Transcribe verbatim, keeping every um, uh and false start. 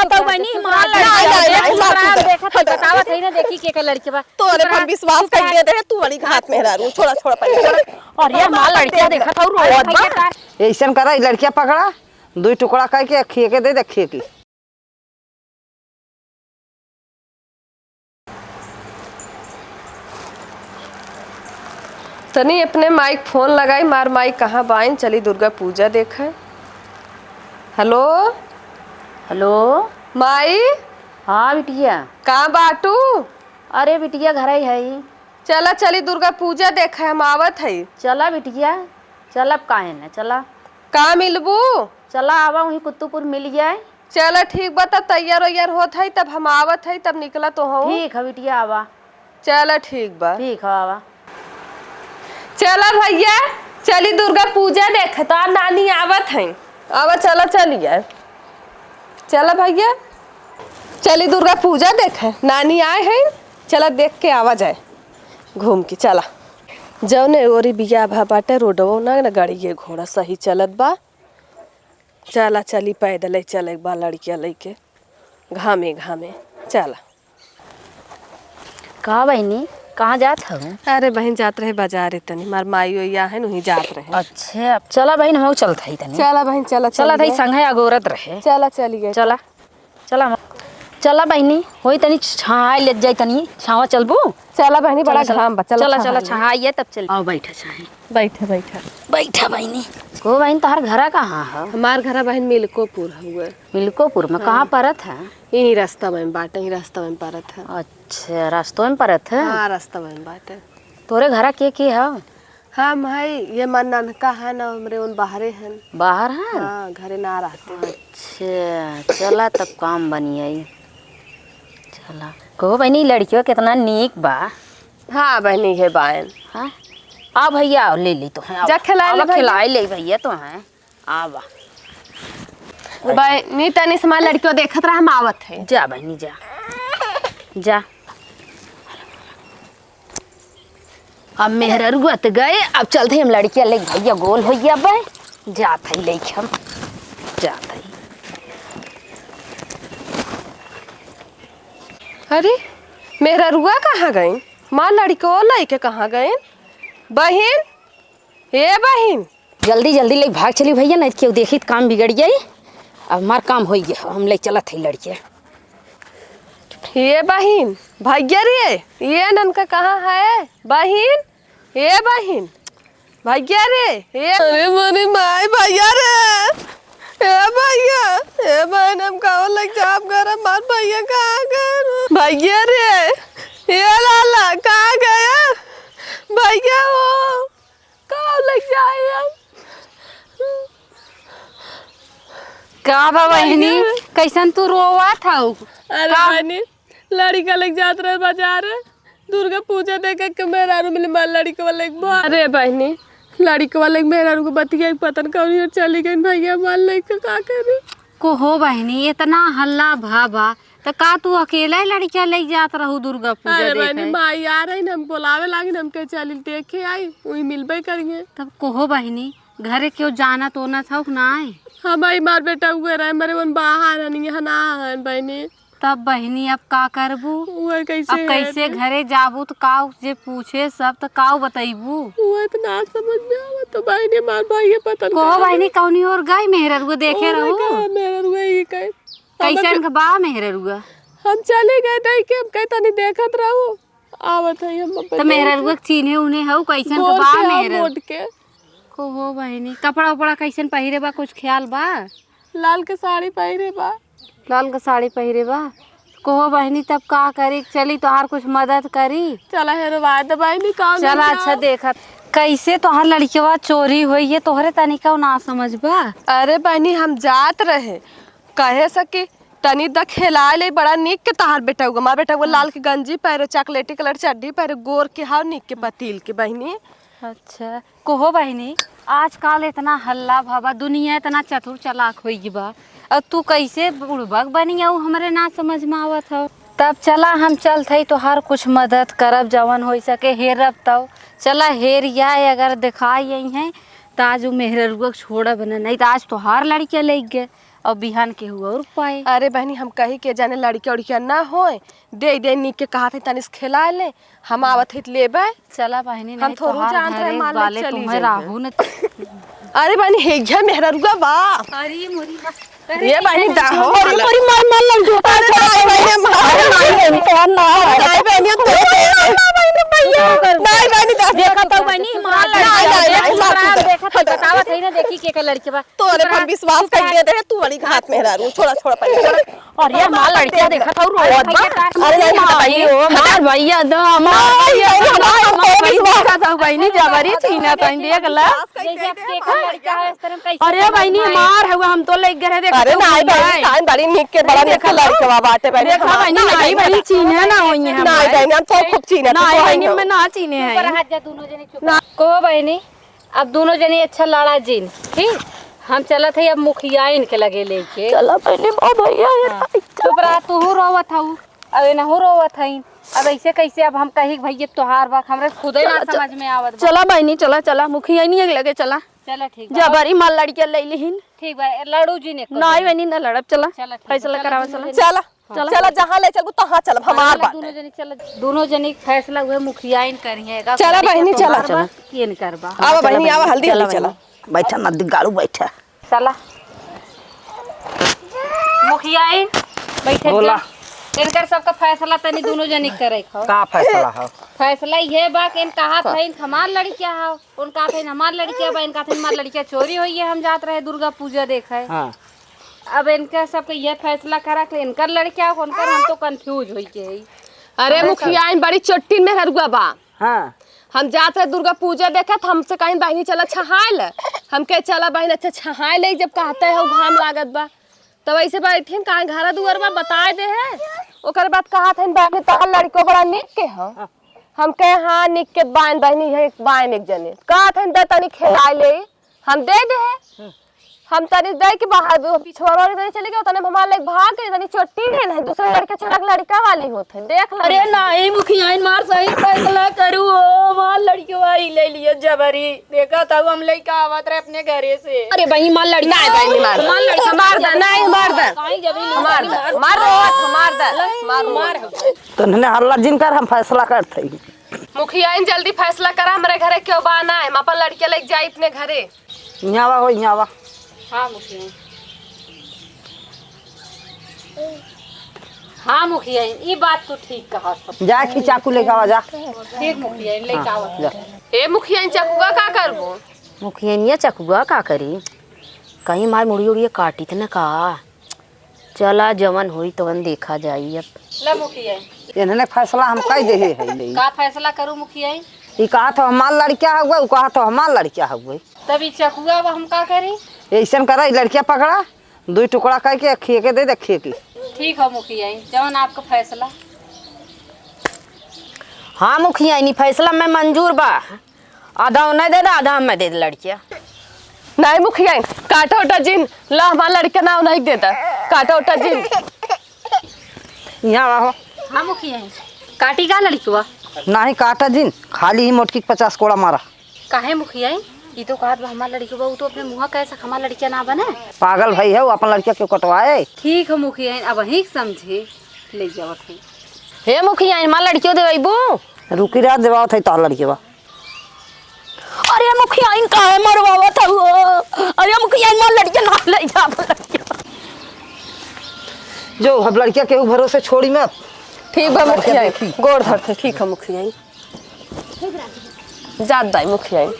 तो बनी, मार लड़का। नहीं, नहीं, नहीं, देखत है, बतावत है ना, देखी के, के लड़के बा। तोरे पर विश्वास कर दे रहे, तू बड़ी घात मेहरारू, छोड़ा, छोड़ा पहले, छोड़ा। अरे, मार लड़का देखत हौ, रोवत बा। ऐसन करा, ई लड़किया पकड़ा, दुई टुकड़ा करके खिए के दे दे, खिए के। तनी अपने माई क फोन लगाई, मार माई कहाँ बाइन, चली दुर्गा पूजा देखे। हेलो। हेलो। माई। हाँ बिटिया। कहाँ बाटू? अरे बिटिया, घरइ हई। चला, चली दुर्गा पूजा देखे, हम आवत हई। चला बिटिया, चलब काहे न, चला। का मिलबू? चला आवा, उहीं कुत्तूपुर मिल जाए। चला ठीक बा, तब तैयार वैयार होत हई, तब हम आवत हई, तब निकला तो हो। ठीक है बिटिया, आवा। चला ठीक बा। ठीक है, आवा। चला भैया, चली दुर्गा पूजा देखे, तो नानी आवत हई। आवा, चला, चली जाए। चला भैया, चली दुर्गा पूजा देखे, नानी आए हैं। चला देख के आवा जाए घूम के, चला। जौने ओरी बियाह भा बाटे, रोडवो ना, ना गाड़िए घोड़ा सही चलत बा। चला, चली पैदल ही चले बा लड़किया लइके, घामे घामे। चला। का बहिनी, कहाँ जात हऊ? अरे बहिन, जात रहे बाजारे तनी, मार माई ओई आहे, उहीं जात रहे। अच्छा, चला बहिन, हमहू चलत हई तनी। चला बहिन, चला, चला चली तनी, गए। संगे अगोरत रहे। चला, चली गए। चला, चला हम, चला बहिनी, होई तनी छाँह लेत जाई तनी, छाँह चलबू? चला बहिनी, बड़ा चला, चला। घाम बा, चला चला, छाँह चला, ले। छाँह आइए तब चल। आओ बैठा छाँह। बैठा, बैठा। बैठा बहिनी। को बहिन, तोहर घरा कहाँ है? हमार घरा बहिन मिल्कोपुर हउए। मिल्कोपुर में हाँ। कहाँ परत है? यही रास्ता में बाटे, यही रास्ता में परत है। अच्छा, रास्तों में परत है? हाँ, रास्ता में बाटे। तोरे घरा के के है? हम है, ये मन नन्हका है ना, हमरे उन बाहरे हैं। बाहर हैं? हाँ, घरे ना रहते। अच्छा, चला तब काम बनियाई। चला। कहो बहिनी, लड़कियो कितना नीक बा। हाँ बहिनी, हे बायन। हाँ? आ भैया, ले ले तो है, जा खिलाए ले अब भैया। खिलाए ले भैया तो है। आवा। बहिनी, तनी से हमार लड़कियो देखत रहा, हम आवत है। जा बहिनी, जा। जा। अब मेहररुआ त गए, अब चलत ही हम लड़किया लेके, भैया गोल होइ गया बे, जात ही लेके हम, जात ही। अरे, मेहररुआ कहाँ गइन? माँ लड़को लेके कहाँ गइन? बहिन, ए बहिन। जल्दी जल्दी लेके भाग चली भैया, नहीं त केहू देखी त काम बिगड़ जाई। अब हमार काम होइ गया, हम लेके चलत ही लड़किया। ए बहिन, भैया रे, ए ननका कहाँ है? बहिन, ए बहिन, भैया रे, ए। अरे मोरी माई, भैया रे, ए भैया, ए बहिन, हम कहवा लग जाब घर, हमार भैया कहाँ गए? भैया रे, ए लाला, कहाँ गए? भैया हो, कहाँ लग जाए हम? का बा बहिनी, भैया। कैसन तू रोवत हऊ? अरे का? बहिनी, लड़िका लेके जात रहे बाजार, दुर्गा पूजा देखे के मेहरारू मिली, मार लड़िकवा लेके बा-, अरे बहिनी, लड़िकवा लेके मेहरारू के बतिया के पता न कौन ओर चली गई भैया, मार लेके का करी? को हो बहिनी, इतना हल्ला भा बा, त का तू अकेला ही लड़िका लेके जात रहू दुर्गा पूजा अरे बहिनी, देखे? माई आ रही न, हम बोलावे लागिन, हम कहे चली देखे आई, उही मिलबे करिए। तब को हो बहिनी, घरे केहू जानत ओनत हौ कि नाय? हम आई मार बेटा उहे रहे, मरे उन बाहर हन, यहाँ ना हन बहिनी। तब बहिनी अब का करबू? उहे कैसे अब है? कैसे घरे जाबू त काऊ जे पूछे सब त काऊ बतैबू? उहे त ना समझ में आवत तो बहिनी, मार भाई ये पता न कहो कहाँ बहिनी गए। कौनी ओर गई मेहररुआ देखे ओरे रहू? का मेहररुआ ही कहे। कैसन हमें के बा मेहररुआ? हम चले गए देख के, हम कहे तनी देखत रहू। आवत है हम त मेहररुआ के चीन्हे उन्हे हऊ कैसन के गोर बा के आ मेहररुआ? मोट के। को हो बहिनी, कपड़ा उपड़ा कैसन पहिरे बा, कुछ ख्याल बा? लाल के साड़ी पहिरे बा। लाल के साड़ी पहिरे बा। को हो बहिनी, तब का करी? चली तोहार कुछ मदद करी। चला हेरवा दे बहिनी, का चला, लग अच्छा जाओ। देखत। कैसे तोहार लड़िकवा चोरी होई, ये तोहरे तनिका ना समझ बा? अरे बहिनी, हम जात रहे, कहे से कि तनी द खेलाए ले, बड़ा नीक के तहार बेटउआ, मार बेटउआ हाँ। लाल के गंजी पहिरे, चॉकलेटी कलर चड्डी पहिरे, गोर के हाव नीक के पतील के बहिनी। अच्छा, कहो बहिनी, आजकल इतना हल्ला भवा, दुनिया इतना चतुर चालाक होइ गई बा, अब तू कैसे बुड़बक बनी आऊ हमरे ना समझ में आवत हौ। तब चला हम चलत हई तोहार कुछ मदद करब, जवन होइ सके हेरब तब। चला हेर आए, अगर देखाई आई हैं त आज उ मेहररुआ के छोड़ब न, नहीं त आज तोहार लड़िका लेके गए। और बिहान केहू और पाए। अरे बहिनी, हम कही के जाने लड़किया उड़किया ना होए, दे दे नीक के कहत है, तनिस खेला ले, हम आवत है त लेबे। चला बहिनी, हम नहीं थोड़ू तोहार जानत घरे रहे, मान ले वाले चली तुम्हें जाइए। राहु न। अरे बहिनी, हे घ्या मेहररुआ बा। अरे मोरी माँ। ये बहिनी दा हो। अरे मोरी मार, मार लग जो। अरे नहीं बहिनी, मार। अरे नहीं बहिनी, तोहार ना। नहीं बहिनी, तो नहीं बहिनी, दा। देखा तो बहिनी, मार लग नहीं, नहीं, नहीं, देखा तो मार। बतावत है ना, देखी के, के लड़के बा। तोरे पर विश्वास कर दे दे, तू बड़ी घात मेहरारू, छोड़ा, छोड़ा पहले, छोड़ा। अरे, हमार लड़किया देखत हऊ, रोवत बा। अरे, नहीं, नहीं, भाई, नहीं, ओ, हमार भैया, दो, हमार नहीं, भैया, नहीं, दो, नहीं, हमार नहीं, भैया, नहीं, देखत हऊ, बहिनी, जबरी छीना तई, देख ला। जैसे अब देखो, लड़का है, इस तरह कैसे अरे, बहिनी, हमार हउआ, हम तो लइके घरे देखत अरे, हऊ, नहीं, बहिनी, नहीं। नहीं, बड़ी निक के, बड़ा निक के लड़कवा बाटे, बहिनी, देखा, हमार बहिनी, नहीं, नहीं, बहिनी, बहिनी, छीने ना होइए नहीं, हमारे। बहिनी, हम तो खूब छीने, नहीं, तो बहिनी, हइयो। मैं ना छीने हैं। ऊपर हाथ जा, दोनों जने चुप। ना। को बहिनी, अब दोनों जनी अच्छा लड़ा जिन, ठीक? हम चलत हई अब मुखियाइन के लगे लेके। चला बहिनी, ओ भैया, ये हाँ। चुप रहा, तूहू रोवत हऊ, अब एनहू रोवत हईन। अब ऐसे कैसे अब हम कही भैया तोहार बा, हमरे खुदे ना चला, चला। समझ में आवत बा। चला बहिनी, चला, चला, मुखियाइन के लगे चला। चला ठीक बा। जबरी मार लड़किया ले लिहिन। ठीक बा, लड़ू जिन। नहीं बहिनी, ना लड़ब, चला। चला ठीक बा, फैसला चला करावा, दोनों चला। जनी। चला। चला। चला, जहाँ ले चलबू, तहाँ चलब, हमार चला, बाटे। दोनों जनी चला, दोनों जनी के फैसला उहे मुखियाइन करिहें, एका चला बहिनी, चला। चला। कि इनकर बा। आवा बहिनी, आवा, हल्दी, चला हल्दी, चला। बहिनी। बैठा, नदी गाड़ू बैठा। चला। मुखियाइन, बैठे बोला। जा। इनकर सबका फैसला तनी दोनों जनी के करे खाओ। का फैसला हो? फैसला ये बा कि इन कहा था, इन हमार लड़किया हो, उन कहा था, इन हमार लड़किया बा, इन कहा था, हमार लड़किया चोरी होई है, हम जात रहे दुर्गा पूजा देखे। हाँ। अब इनका सबके ये फैसला करा कि इनकर लड़किया हो, उनकर, हम तो confuse होई के हई। अरे हमें मुखिया, इन बड़ी चोट्टी मेहरुआ बा। हाँ। हम जात रहे दुर्गा पूजा देखे, त हमसे कहीं बहिनी चला छहाए ले। हम कहे चला बहिन, अच्छा छहाए ले, जब कहते हो घाम लागत बा। तब ऐसे बैठिन, कहाँ घर दुआर बा, बताए दे है। ओकर बाद कहत हन, "बहिनी, तोहर लड़को बड़ा निक के ह।" हाँ। हम कहे, "हाँ, निक के बाइन बहिनी है, एक बाइन एक जने।" कहत हन, "दे तनी खेलाए ले।" हम दे दे है। हम्म। हम तनी दे के बाहर दो, पिछवाड़ा वाली तनी चले गए, तने हमारे लगे भाग गए, तनी चोट्टी ले नहीं, दूसरे लड़के चला के लड़का वाली होत है, देख लो। अरे नहीं, मुखियाइन मार सही फैसला करू हो, हमार लड़को आई ले लिए जबरी। देखा था, हम लइका आवत रहे अपने घरे से। अरे बहिनी, मार लड़का। नहीं, बहिनी, मार। मार लड़का, मार दे, नहीं, मार दे। काहे जबरी मार दे, मार दे, मार दे, मार दे। तन्हने हल्ला जिन कर, हम फैसला करत हई। मुखियाइन, जल्दी फैसला करा, हमरे घरे केहू बा ना, हम अपन लड़के लेके जाई अपने घरे। यहाँ आवा हो, यहाँ आवा। हाँ मुखियाइन। हाँ मुखियाइन, ई बात तू ठीक कहा। जा खी चाकू लेके आवा, जा। ठीक मुखियाइन, लेके हाँ, आवा। जा। ए मुखियाइन, चकुआ का करबो? मुखियाइन, ये चकुआ का करी? कहीं मार मुड़ी उड़िए काटी त न का? चला, जवन होई तवन देखा जाई अब। ला मुखियाइन। इन्हने फैसला हम कई देहे है ले। का फैसला करू मुखियाइन? ई कहा तो हमार लड़का हउए, उ कहा तो हमार लड़का हउए। तब ई चकुआ अब हम का करी? ऐसन करा, ई लड़का पकड़ा, दुई टुकड़ा करके खिए के दे दे, खिए के। ठीक हो मुखियाइन, जवन आपका फैसला। हाँ मुखियाइन, ई फैसला में मंजूर बा। आधा उन्हें दे दे, आधा हमें दे दे लड़किया। नहीं मुखियाइन, काटा उटा जिन, ला हमार लड़का ना उन्हें दे दे, काटा उटा जिन। यहाँ आवा हो। हाँ मुखियाइन, काटी का लड़कवा? नहीं काटा जिन, खाली ही मोटकी के पचास कोड़ा मारा। काहे मुखियाइन? ई तो कहत बा हमार लड़कवा, उ तो अपने मुँह कैसे हमार लड़किया ना बने। पागल भई है, उ अपन लड़किया क्यों कटवाए? ठीक है मुखियाइन, अब ही समझे, ले जावत है। हे मुखियाइन, हमार लड़कियो देवैबू? रुकी रहा, देवावत है तोहर लड़कवा। अरे मुखियाइन काहे मरवावत हऊ? अरे मुखियाइन मार लड़के ना ले जा लड़के। जो अब लड़किया केहू भरोसे छोड़ी मत। ठीक बा अब लड़किया मुखियाइन, देखी। गोड़ धरते, ठीक है मुखियाइन। जात दाई मुखियाइन।